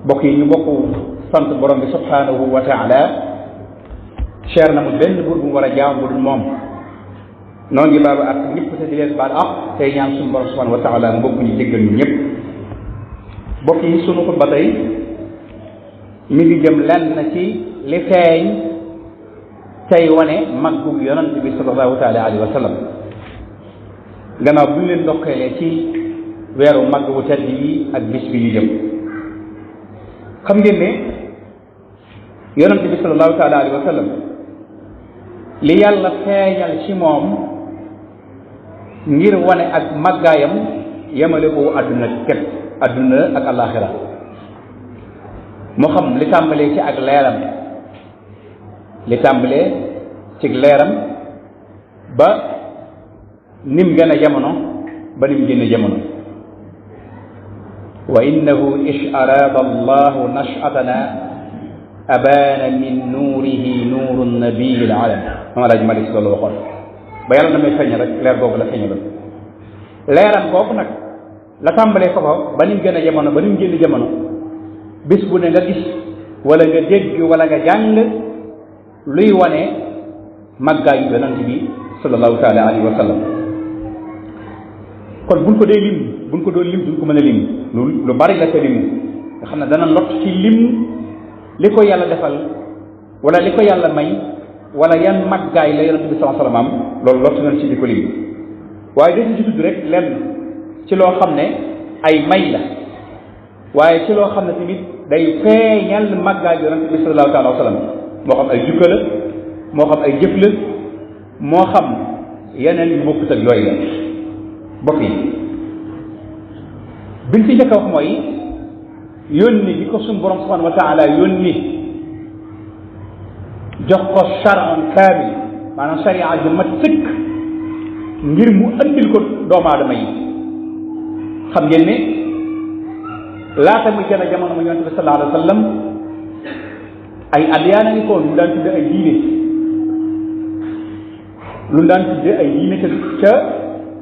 bokk yi ñu bokk sant borom bi subhanahu wa taala cher na mu benn buur bu mu war a jaam bu dul moom noonu ngi baalu ak ñëpp te di leen baal ak tey ñaan suñu borom subhanahu wa taala mbokk ñu jéggal ñu ñëpp bokk yi sunu xutba tey mi ngi jëm lenn ci li feeñ tey wane màggu yonent bi sallallahu taala alayhi wa sallam gannaaw bu ñu leen ndokkeelee ci weeru màgg wu tedd yi ak bis bi ñu jëm xam ngeen ne yonent bi sallallahu taala alayhi wa sallam li yàlla feeñal ci moom ngir wane ak màggaayam yemale ko àdduna képp àdduna ak àllaaxira moo xam li tàmbalee ci ak leeram li tàmbalee ci leeram ba nim gën a jamono ba nim génn jamono wa innahu ish arada allahu nashatana abana min nuurihi nuuru nabiyi l alam mama laaj malik si loolu waxoon ba yàlla na may feeñ rek leer googu la feeñaloon leeram googu nag la tàmbalee foofa ba nim gën a jamono ba nim génn jamono bis bu ne nga gis wala nga dégg wala nga jàng luy wane màggaayu yonent bi sallallahu taala alayhi wa sallam kon buñ ko dee lim buñ ko doon lim duñ ko mën a lim lu bari la ko lim nga xam ne dana lot ci lim li ko yàlla defal wala li ko yàlla may wala yan màggaay la yonent bi sallallahu alayhi wa sallam am loolu lot nañ ci di ko lim waaye dañu ci tudd rek lenn ci loo xam ne ay may la waaye ci loo xam ne tamit day feeñal màggaay yonent bi sallallahu taala wa sallam moo xam ay jukka la moo xam ay jëf la moo xam yeneen yu bokkut ak yooyu la bokk yi biñ ci njëkk a wax mooy yónni gi ko suñu borom subhanahu wa taala yónni jox ko charan kaamil maanaam sharia ju mat sëkk ngir mu andil ko doomu aadama yi xam ngeen ne laata muy gën a jamono mu yonent bi sallallahu alayhi wa sallam ay adyaana ngi koon lu daan tudde ay diine lu daan tudde ay diine ca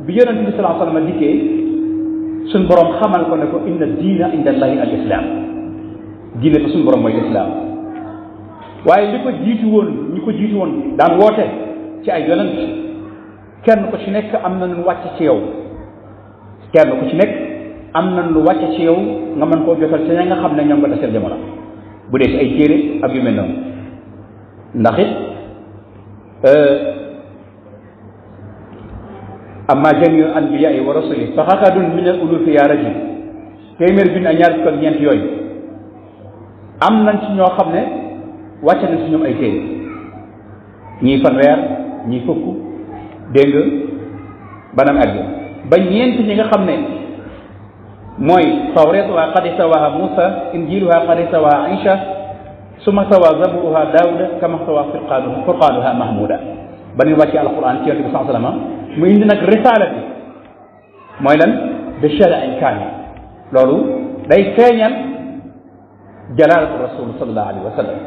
bi yonent bi sallallahu alayhi wa sallam dikkee suñ borom xamal ko ne ko inna diina inda allahi al islam diine fa suñ borom mooy islam waaye li ko jiitu woon ñi ko jiitu woon daan woote ci ay yonent kenn ko ci nekk am na lu wàcc ci yow kenn ku ci nekk am na lu wàcc ci yow nga mën koo jotal ci ña nga xam ne ñoom nga deseel jamono bu dee ci ay téere ak yu mel noonu ndax it amma jamiu anbiyaai wa rasuli fa xaqadun min al ulufi ya rajul téeméer bi ak ñaar fukk ak ñeent yooyu am nañ ci ñoo xam ne wàcce nañ ci ñoom ay téere ñii fanweer ñii fukk dégg nga banam àgg ba ñeent ñi nga xam ne mooy tawretuha qad istawaha Musa injiluha qad istawaha Isa summa stawa zaburuha Daawuda kama stawa furqanuha Mahmuda ba ñu wàccee alquran ci yonent bi sallallahu alayhi wa sallam mu indi nag risaala bi mooy lan de shari'in kaamil loolu day feeñal jalaalatu rasul sallallahu alayhi wa sallam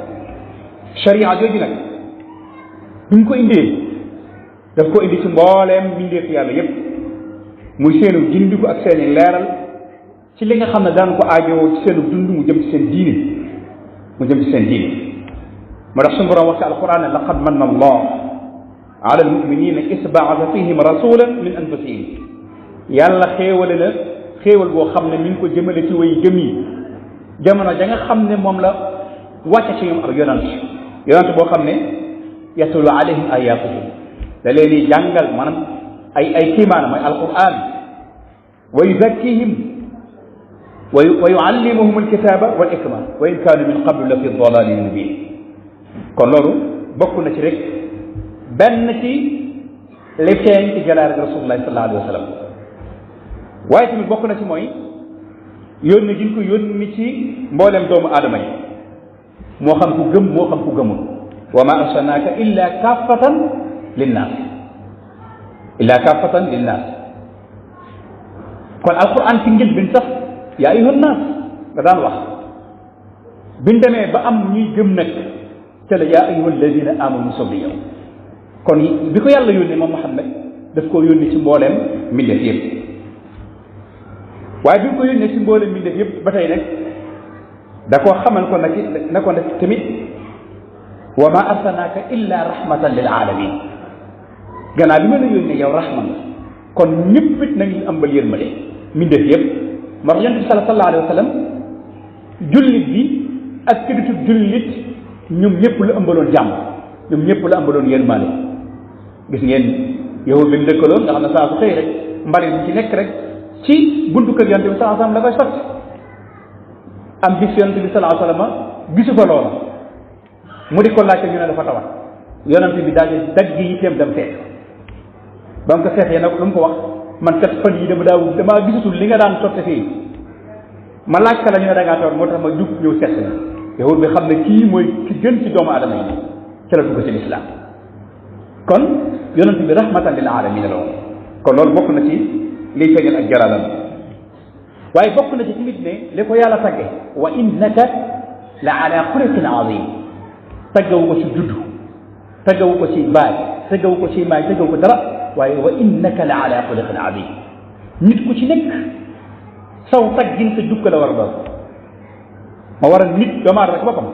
sharia jooju nag buñ ko indee daf ko indi ci mbooleem mbindeef yàlla yépp muy seenu jindiku ak seeni leeral ci li nga xam ne daan ko aajowoo ci seenu dund mu jëm ci seen diine mu jëm ci seen diine moo tax suñu borom wax ci alquran ne laqad manna allah ala almuminina is baasa fihim rasulan min anfusihim yàlla xéewale na xéewal boo xam ne mi ngi ko jëmale ci way gëm yi jamono ja nga xam ne moom la wàcce ci ñoom ak yonant boo xam ne yatulu alayhim ayatuhu da leen di jàngal maanaam ay kiimaan mooy alquran wa yuzakkihim wa yuallimuhum alkitaba wal hikma wa in kaanu min qablu la fi dalalin mubin kon loolu bokk na ci rek benn ci li feeñ ci jalaal rasulullahi sallallahu alayhi wa sallam waaye tamit bokk na ci mooy yónni gi ñu ko yónni ci mboolem doomu aadama yi moo xam ku gëm moo xam ku gëmul wa ma arsalnaaka illa kaffatan linnaas kon alquran ci njël bin sax yaa ayyuhan naas nga daan wax biñ demee ba am ñuy gëm nag te la yaa ayyuhal ladina amanu sobi yow kon bi ko yàlla yónnee moom Muhammad daf koo yónni ci mbooleem mbindeef yëpp waaye bi mu ko yónnee ci mbooleem mbindeef yëpp ba tey nag da koo xamal ko nag na ko nag tamit wa ma arsalnaaka illa rahmatan lil alamin gannaaw bi ma la yónnee yow rahman la kon ñëpp it nañu ëmbal yërmande mbindeef yëpp moo tax yonent bi sallallahu alayhi wa sallam jullit bi ak kidditu jullit ñoom ñëpp la ëmbaloon jàmm ñoom ñëpp la ëmbaloon yërmande gis ngeen yow bi mu dëkkaloon nga xam ne saa su xëy rek mbalit bi ci nekk rek ci buntu kër yonent bi sallallahu alayhi wa sallam la koy sotti am bis yonent bi sallallahu alayhi wa sallam gisu fa loola mu di ko laajte ñu ne dafa tawat yonent bi daal di dagg yi itam dem seet ba mu ko seetee nag lu mu ko wax man kat fan yi damaa gisatul li nga daan sotti fii ma laaj ka la ñu ne da ngaa tawat moo tax ma jug ñëw seet na yow bi xam ne kii mooy ki gën ci doomu aadama yi ci la dugg ci lislaam kon yonent bi rahmatan lil alamin la woon kon loolu bokk na ci liy feeñal ak jalalam waaye bokk na ci tamit ne li ko yàlla tagge wa innaka la ala xuluqin azim taggawu ko ci juddu taggawu ko ci baay taggawu ko ci maay taggawu ko dara waaye wa innaka la ala xuluqin azim nit ku ci nekk saw taggin sa jukka la war a doon ma war a nit doomu aadama rek boppam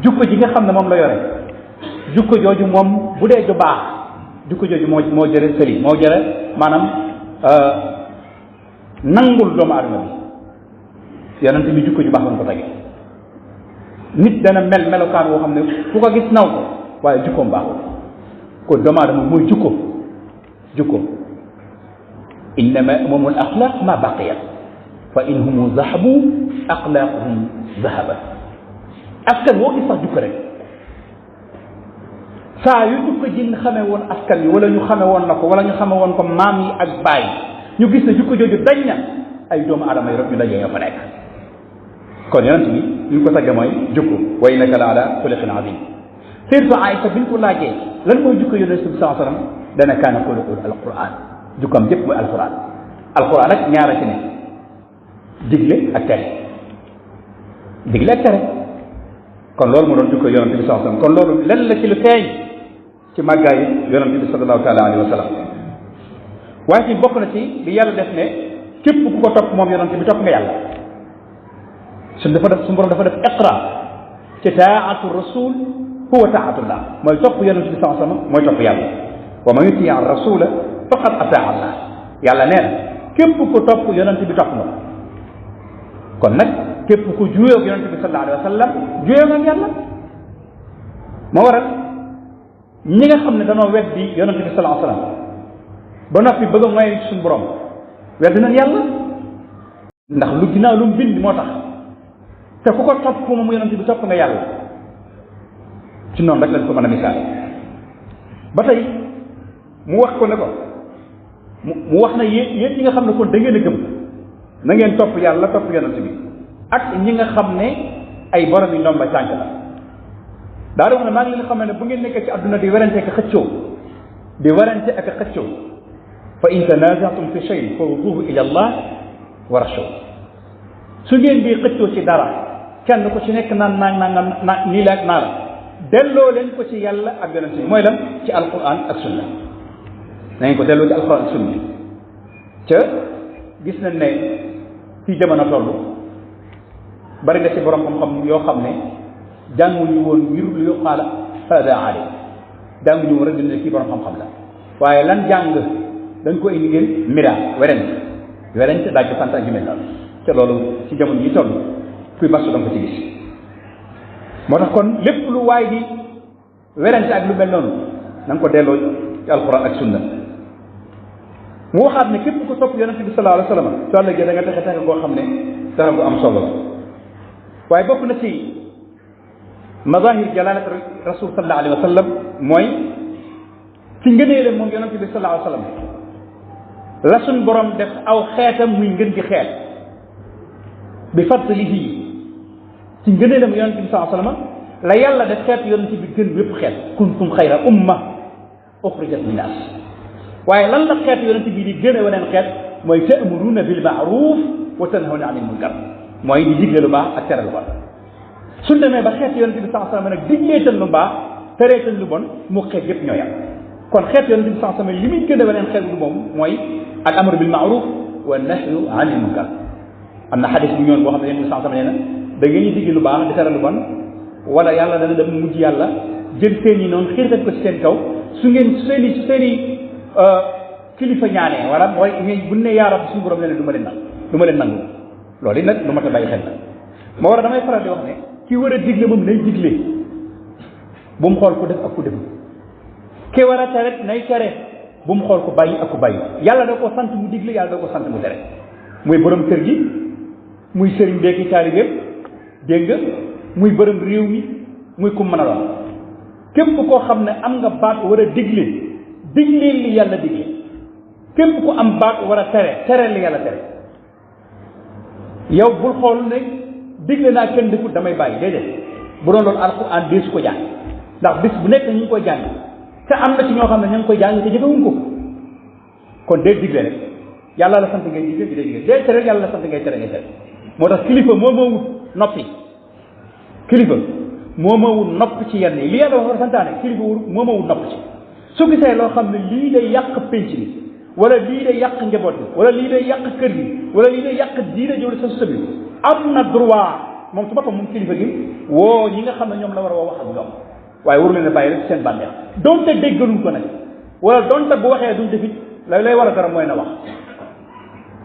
jukko ji nga xam ne moom la yore jukko jooju moom bu dee ju baax jukko jooju moo jëre sëri moo jëre maanaam nangul doomu aadama bi yonent bi jukko ju baax lañ ko tagge nit dana mel melokaan woo xam ne ku ko gis naw ko waaye jukkoom baaxul kon doomu aadama mooy jukko innama moom al axlaq ma baqiyat fa in humu zahabu axlaquhum zahabat askan woo gis sax jukko rek saa yu jukko ji ñu xamee woon askan wi wala ñu xamee woon na ko wala ñu xamee woon ko maam yi ak baay ñu gis ne jukko jooju dañ na ay doomu aadama yi rek ñu dajee ñoo fa nekk kon yonent bi ñu ko tagge mooy jukko wa innaka la ala xuluqin azim Sayyidatu Aïcha bi ñu ko laajee lan mooy jukko yonent bi sallallahu alayhi wa sallam dana kaana xuluqul alquran jukkoom jëpp mooy alquran alquran nag ñaara ci ne digle ak tere digle ak tere kon loolu moo doon jukko yonent bi sallallahu alayhi wa sallam kon loolu lenn la ci lu feeñ ci màggaayu yonent bi sallallahu taala alayhi wa sallam waaye ci bokk na ci li yàlla def ne képp ku ko topp moom yonent bi topp nga yàlla suñu borom dafa def iqra ci taatu rasul huwa taatullah mooy topp yonent bi sallallahu alayhi wa sallam mooy topp yàlla wa man yuti ar rasula faqad ataa allah yàlla nee na képp ku topp yonent bi topp nga kon nag képp ku juyoo ak yonent bi sallallahu alayhi wa sallam juyoo nga ak yàlla moo waral ñi nga xam ne danoo weddi yonent bi sallallahu alayhi wa sallam ba noppi bëgg a moy suñu borom weddi nañ yàlla ndax lu ginnaaw lu mu bind moo tax te ku ko topp moom yonent bi topp nga yàlla ci noonu rek lañ ko mën a misaal ba tey mu wax ko ne ko mu wax na yéen ñi nga xam ne kon da ngeen a gëm na ngeen topp yàlla topp yonent bi ak ñi nga xam ne ay borom yi ndomba tànk la daa di wax ne maa ngi leen xam ne bu ngeen nekkee ci àdduna di werante ak xëccoo di werante ak xëccoo fa in tanazatum fi shay farudduhu ila allah wa rasul su ngeen di xëccoo ci dara kenn ko ci nekk naan naa nii la ak naa la delloo leen ko ci yàlla ak yonent bi mooy lan ci alquran ak sunna na ngeen ko delloo ci alquran ak sunna ca gis nañ ne fii jamono toll bari na ci borom xam-xam yoo xam ne jànguñu woon ngir lu yuqaala hada alim jànguñu woon rek dina kii borom xam-xam la waaye lan jàng dañ ko indi ngeen mira werente daaj ko sant ak yu mel noonu te loolu ci jamono yi toll kuy masu danga ko ci gis moo tax kon lépp lu waay di werente ak lu mel noonu na nga ko delloo ci alquran ak sunna mu waxaat ne képp ko topp yonente bi sallallahu alayhi wa sallam soo ëllëgee da nga texe koo xam ne dara bu am solo la waaye bokk na ci mazahir jalalat rasul sallallahu alayhi wa sallam mooy ci ngëneele moom yonente bi sallallahu alayhi wa sallam la suñ borom def aw xeetam muy ngën gi xeet bi fadlihi ci ngëneelam yonente bi sallallahu alayhi wa sallam la yàlla def xeet yonente bi gën wépp xeet kuntum xayra umma uxrijat linnaas waaye lan la xeet yonente bi di gën a weneen xeet mooy ta'muruna bil ma'ruf wa tanhawna anil munkar mooy di digle lu baax ak tere lu bon suñ demee ba xeet yonente bi sallallahu alayhi wa sallam nag digleetal lu baax tereetal lu bon mu xeet yëpp ñoo yam kon xeet yonente bi sallallahu alayhi wa sallam li muy gën a weneen xeet lu moom mooy al amru bil ma'ruf wa nahyu anil munkar am na xadis bu ñoon boo xam ne yonente bi sallallahu alayhi wa sallam nee na da ngeen ñu digg lu baax di tere lu bon wala yàlla dana dem mujj yàlla jël seen yi noonu xiirtal ko ci seen kaw su seeni kilifa ñaanee wala mooy bu ne yaa rabbi suñu borom ne du ma leen nangu loolu yi nag lu ma ta bàyyi xel la moo war a damay faral di wax ne ki war a digle moom nay digle bu mu xool ku def ak ku def ki war a tere nay tere bu mu xool ku bàyyi ak ku bàyyi yàlla da ko sant mu digle yàlla da ko sant mu tere muy borom kër gi muy sëriñ beeki taalibe dégg nga muy borom réew mi muy ku mën a doon képp koo xam ne am nga baat war a digle li yàlla digle képp ku am baat war a tere li yàlla tere yow bul xool ne digle naa kenn defut damay bàyyi déedéet bu doon loolu alxuraan dee su ko jàng ndax bis bu nekk ñu ngi koy jàng te am na ci ñoo xam ne ña ngi koy jàng te jëfewuñ ko kon dee digle rek yàlla la sant ngay digle di digle dee tere yàlla la sant ngay tere moo tax kilifa moo ma wut noppi kilifa moo ma wut nopp ci yenn yi li yàlla war a santaane kilifa wut moo ma wut nopp ci su gisee loo xam ne lii day yàq pénc bi wala lii day yàq njaboot bi wala lii day yàq kër gi wala lii day yàq diine jëwle sa sëbi am na droit moom su boppam moom kilifa gi woo ñi nga xam ne ñoom la war a wax ak ñoom waaye waru leen a bàyyi rek seen bànneex donte déggaluñ ko nag wala donte bu waxee duñ defit lay war a dara mooy na wax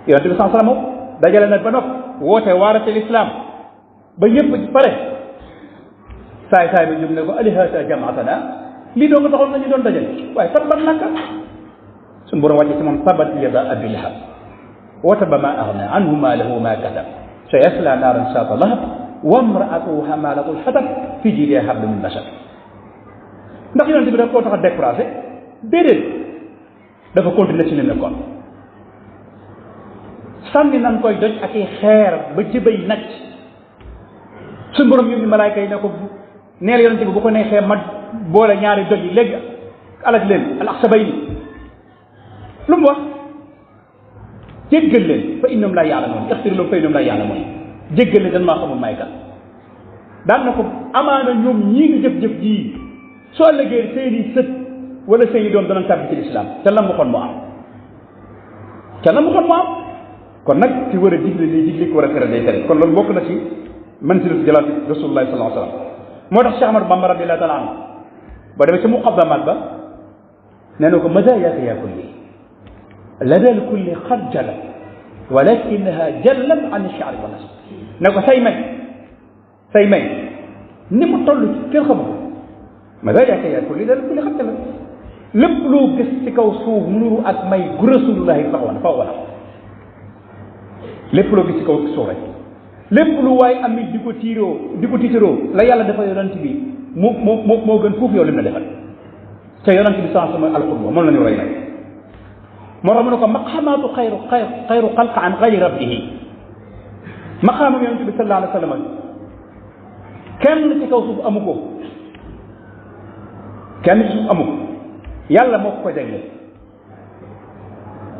yonent bi sallallahu alayhi wasallam dajale nag ba noppi woote waarate lislaam ba ñëpp pare saay bi jóg ne ko alihata jamaatana lii doo nga taxoon nañu doon dajale waaye tabbat naka suñu borom wàcce ci moom tabat yada abi lahab wa tabba ma aghna anhu maaluhu wa ma kasab sayasla naaran zaata lahab wa imra'atuhu hamalatu al-hatab fi jiidiha hablum min masad ndax yonent bi daf koo tax a découragé déedéet dafa continuer ci li nekkoon sànni nan koy doj ak i xeer ba jëbay nacc suñu borom yónni malaayka yi ne ko neel yonent bi bu ko neexee ma boole ñaari doj yi léegi alak leen al axsabayni lu mu wax jéggal leen fa innahum laa ya'lamuun ixfir lahum fa innahum laa ya'lamuun jéggal leen dan maa xamul may kan daan na ko amaana ñoom ñii ngi jëf-jëf jii soo ëllëgee seeni sët wala seeni doom danañ tàbbi ci lislaam te la mu xoon moo am kon nag ki war a digle lii digle ko war a tere day tere kon loolu bokk na ci manzilatu jalaali rasulullahi sallallahu alayhi wa sallam moo tax Cheikh Ahmad Bamba radiyallahu taala anhu ba demee ci muqaddamat ba nee na ko mazaayaaka yaa kulli lada al kulli qad jalat walakinaha jallat an ash-sha'r wa nasb ne ko say may ni mu toll ci kenn xamul mazaayaaka yaa kulli lada al kulli qad jalat lépp loo gis ci kaw suuf nuru ak may gu rasulullahi saxoon fa wala lépp loo gis ci kaw suuf rek lépp lu waay am di ko tiitaroo la yàlla dafa yonent bi moo gën foofu yow lim la defal te yonent bi sans sama alxurba moom la ñu roy nag moo tax mu ne ko maqaamaatu xayru xalq an xayri rabbihi maqaamam yonent bi sallallahu alayhi wa sallam kenn ci kaw suuf amu ko yàlla moo ko jagle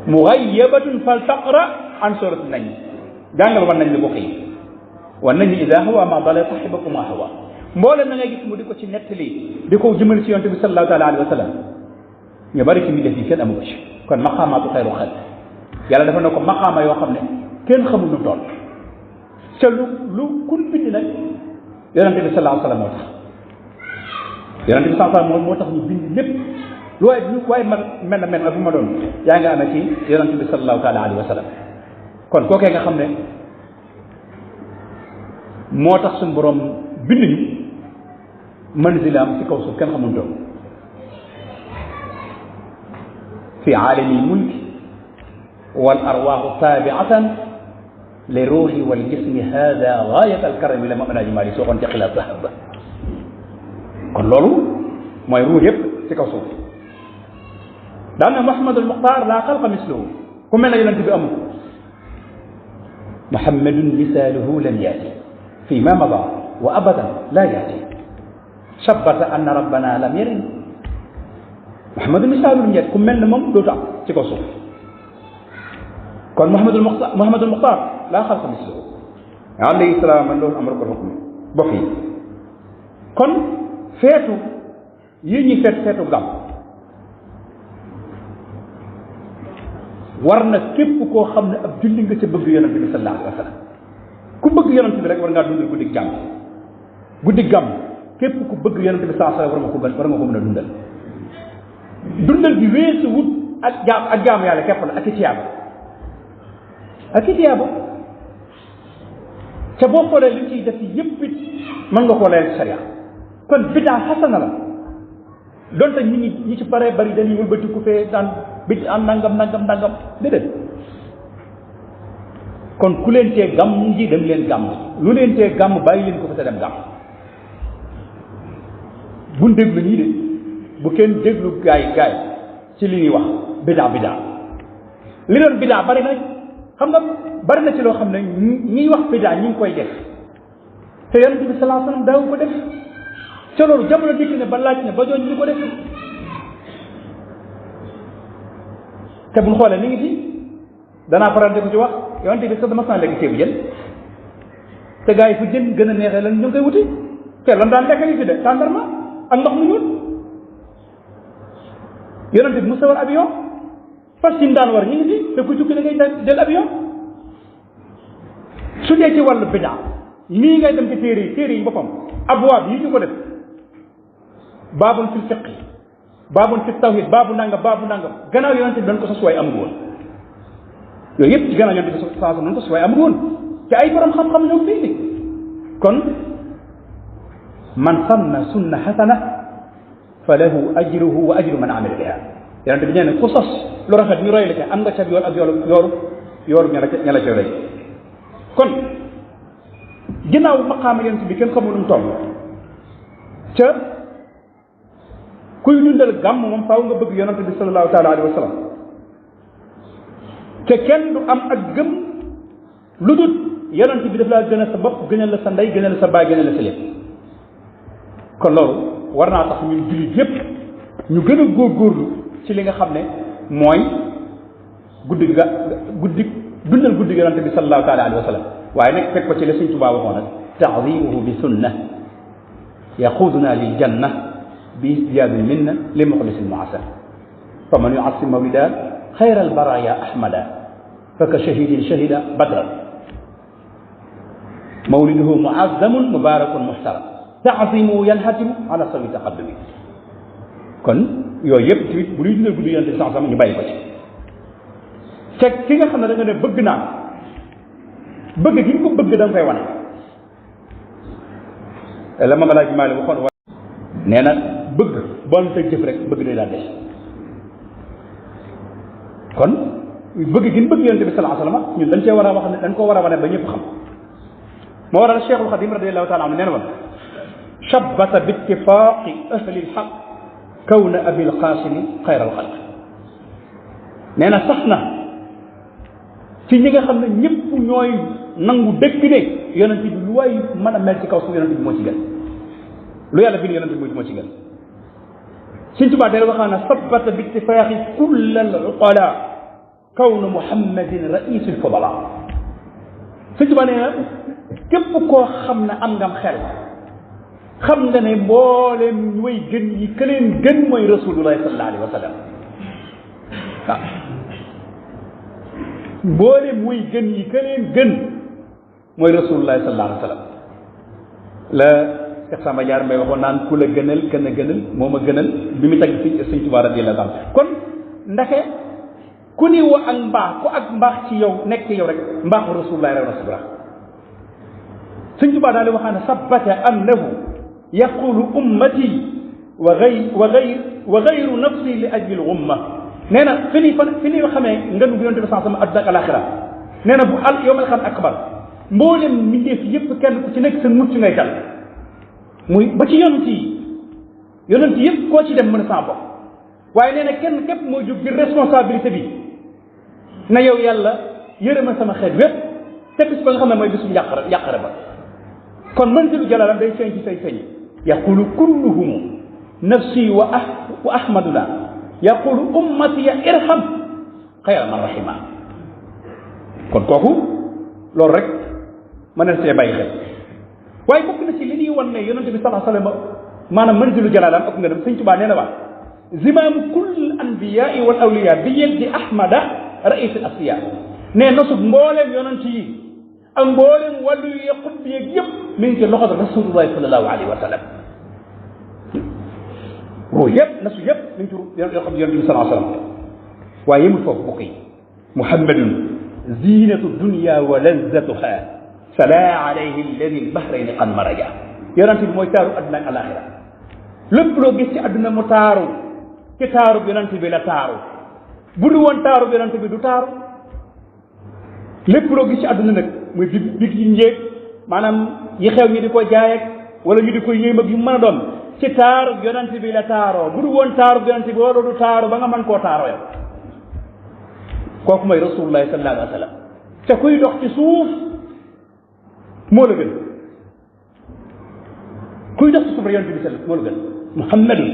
mughayyabatun fal taqra an surat nañ jàngal war nañ li bokk yi war nañ ni ida hawa ma dala sahibakum ma hawa mboolem na ngay gis mu di ko ci nettali di ko jëmal ci yonte bi sallallahu taala alayhi wa sallam ñu bari ci mi def yi kenn amu ko ci kon maqaamaatu xayru xalq yàlla dafa ne ko maqaama yoo xam ne kenn xamul nu toll te lu kun bind nag yonente bi sallallahu alayhi wa sallam moo tax yonente bi sallallahu alayhi wa sallam moo tax ñu bind lépp lu waaye mel na bu ma doon yaa nga amee ci yonente bi sallallahu taala alayhi wa sallam kon kookee nga xam ne moo tax suñu borom bind ñu manzilaam ci kaw suuf kenn xamul doon fi aalami mulki wal arwaaxu taabiatan li ruuxi wal jismi hada gaayat al karami la ma alaaji Maalik soo xoon ci xilaaf zahab ba kon loolu mooy ruux yëpp ci kaw suuf daan na Muhammadul Muxtaar laa xalqa misluhu ku mel ne yonent bi amul Muhammadun misaaluhu lam yaati fii ma mada wa abadan laa yaati sabata anna rabbana lam yarin Muhammadun misaaluhu lam yaati ku mel ne moom dootu am ci kaw suuf kon Muhammadul Muxtaar laa xalqa misluhu alayhi salaam man lahu amru wal hukm bokk yi kon feetu yi ñuy feetu gàmm war na képp koo xam ne ab julli nga ca bëgg yonent bi sallallahu alayhi wa sallam ku ku bëgg yonent bi rek war ngaa dundal guddi gàmm képp ku bëgg yonent bi saa war nga ko mën a dundal bi weesu wut ak jaamu yàlla képp la ak i tiyaaba te boo xoolee li ciy def yëpp it mën nga koo layal sariya kon bidaa xasana la donte ñi ci bare bari dañuy wëlbati ku fee daan bid am nangam déedéet kon ku leen tee gàmm ji dem leen gàmm lu leen tee gàmm bàyyi leen ko fa te dem gàmm buñ déglu ñii de bu kenn déglu gaay ci li ñuy wax bidaa li doon bidaa bari na xam nga bari na ci loo xam ne ñiy wax bidaa ñi ngi koy def te yonent bi sallallahu alayhi wasallam daaw ko def te loolu jamono dikk ne ba laaj ne ba jooñ ñu ko def te buñ xoolee ni ngi fi danaa faral di ko ci wax yonent bi sax dama saa lekk ceebu jën te gars yi fu jën gën a neexee lan ñu ngi koy wuti te lan daan lekk yi fi de tàndarma ak ndox mu ñuul yonent bi mu sawar avion fas yi daan war ñu ngi fi te ku jukki da ngay del avion su dee ci wàllu bidaa lii ngay dem ci téere yi boppam abwaab yi ñu ko def baabun fil fiqh baabun fi tawhid baabu nangam gannaaw yonent bi dañ ko sos waaye amul woon yooyu yëpp ci gannaaw yonent bi saa dañ ko sos waaye amul woon te ay borom xam-xam ñoo fi indi kon man sanna sunna hasana fa lahu ajruhu wa ajru man amila biha yonent bi nee na ku sos lu rafet ñu roy la ca am nga ca yool ak yooru ña la ca roy kon ginnaaw maqaama yonent bi kenn xamul nu mu toll ca kuy dundal gàmm moom faaw nga bëgg yonent bi sallallahu taala alayhi wa sallam te kenn du am ak gëm lu dul yonent bi daf laa gën a sa bopp gënal la sa ndey gënal la sa baay gënal la sa lépp kon loolu war naa tax ñun jullit yépp ñu gën a góorgóorlu ci li nga xam ne mooy dundal guddi yonent bi sallallahu taala alayhi wa sallam waaye nag fekk ko ci la Sëñ Tuubaa waxoon nag ta'zimuhu bi sunna yaxuduna lil janna bi isdiyaadil minna li muxlisin muasar fa man yuasim mawlida xayra al baraya ahmada fa ka shahidin shahida badran mawliduhu muazzamun mubarakun muhtaram ta'zimuhu yanhatimu ala sawi taqaddumi kon yooyu yëpp tamit bu ñuy dundal guddi yonent bi sax ñu bàyyi ko ci te ki nga xam ne da nga ne bëgg naa bëgg gi ñu ko bëgg da nga koy wane la ma laaj maa waxoon nee na bëgg bon te jëf rek bëgg day daal des kon bëgg gi ñu bëgg yonent bi sallallahu alayhi wasallam ñun dañ cee war a wax ne dañ koo war a wane ba ñëpp xam moo waral Cheikhul Khadim radiyallahu taala anhu nee na woon shabbata bi ittifaqi ahli alhaq kawna abil qasimi xayra alxalq nee na sax na ci ñi nga xam ne ñëpp ñooy nangu dëkk ne yonent bi lu waay mën a mel ci kaw su yonent bi moo ci gën lu yàlla bind yonent bi moo ci gën Sëñ Tuubaa day waxaa na sabata bi ittifaqi kull al uqala kawnu muhammadin raisul fudala Sëñ Tuubaa nee na képp koo xam ne am ngam xel xam nga ne mbooleem way gën yi ka leen gën mooy rasulullahi sallallahu alayhi wa sallam waaw mbooleem way gën yi ka leen gën mooy rasulullahi sallallahu alayhi wa sallam la Cheikh Samba Diar Mbaye waxoon naan ku la gënal kenn a gënal moo ma gënal bi mu tagg fi Sëñ Tuubaa radiyallahu anhu kon ndaxe ku ni wa ak mbaax ku ak mbaax ci yow nekk yow rek mbaaxu rasulullahi raw rasulullah Sëñ Tuubaa daal di waxaa ne sabata annahu yaqulu ummati wa gayru nafsi li ajli al umma nee na fi ni xamee ngën bu yonte bi sans sama adduna ak alaxira nee na bu al yowmal xam akbar mboolem mbindeef yëpp kenn ku ci nekk sa mucc ngay dal muy ba ci yonent yëpp koo ci dem mën a saa bopp waaye nee na kenn képp mooy jóg ngir responsabilité bi na yow yàlla yërëma sama xeet wépp te bis ba nga xam ne mooy bisu yàqare ba kon manzilu jalaalam day feeñ ci say feeñ yaqulu kulluhum nafsi wa ahmaduna yaqulu ummati ya irham xayra man rahima kon kooku loolu rek mën na see bàyyi xel waaye bokk na ci li ñuy wan ne yonente bi sallallahu alayhi wa sallam maanaam manzilu jalaalam ak nga dem Sëñ Tuubaa nee na wax zimaamu kulli anbiyaai wal awliya bi yeddi ahmada rais al asfiya ne nosub mbooleem yonent yi ak mboolem wàllu yi xut bi yeeg yëpp mi ngi ci loxo rasulullahi sallallahu alayhi wa sallam boo yëpp nasu yëpp mi ngi ci yoo xam ne yonent bi sallallahu alayhi wa sallam waaye yemul foofu bokk yi muhammadun zinatu dunya wa lazzatuha fala alayhi alladi albahrayni qad maraja yonent bi mooy taaru adduna ak alaxira lépp loo gis ci adduna mu taaru ci taaru yonent bi la taaru bu du woon taaru yonent bi du taaru lépp loo gis ci adduna nag muy big yi njéeg maanaam yi xew ñi di ko jaay ak wala ñu di ko yéem ak yu mën a doon ci taaru yonent bi la taaroo bu du woon taaru yonent bi wala du taaru ba nga mën koo taaroo yow kooku mooy rasulullahi sallallahu alayhi wa sallam te kuy dox ci suuf moo la gën kuy dox ci suuf rek yonent bi sallam moo la gën muhammadun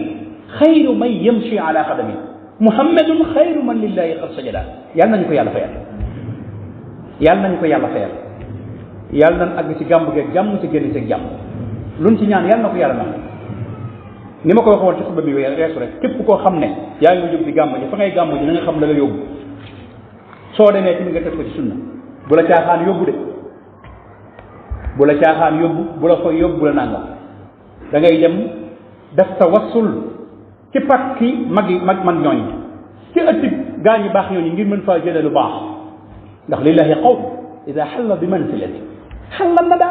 xayru man yamshi ala qadami muhammadun xayru man lillahi qad sajada yàlla nañu ko yàlla fayal yàlla nañu ko yàlla fayal yàlla nañ àgg ci gàmb geeg jàmm ci génn ci jàmm luñ ci ñaan yàlla na ko yàlla na ni ma ko waxoon ci xutba bi weesu rek képp koo xam ne yaa ngi jóg di gàmb ji fa ngay gàmb ji na nga xam la la yóbbu soo demee ci nga teg ko ci sunna bu la caaxaan yóbbu de bu la caaxaan yóbbu bu la koy yóbbu bu la nangam da ngay dem def tawassul ci pakki mag ñooñ ci ëtti gaa ñi baax ñooñu ngir mën faa jëlee lu baax ndax lillahi qawm ida xalla bi manzilati xalla nada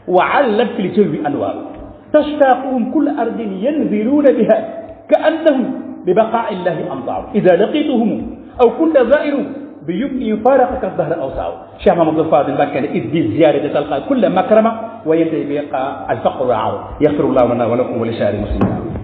wa allat fi ljawwi anwaaru tashtaquhum kull ardin yanziluuna biha ka annahum bi baqaa'i llahi amtaaru ida laqituhum aw kunta zairu bi yumni faraqaka dahra aw saaw Cheikh Mamadou Fadil Mbacké ne id bi ziyarati talqa kulla makrama wa yantahi bi alfaqru aaru yaxfiru llahu lana wa lakum wa li saa'iri muslimin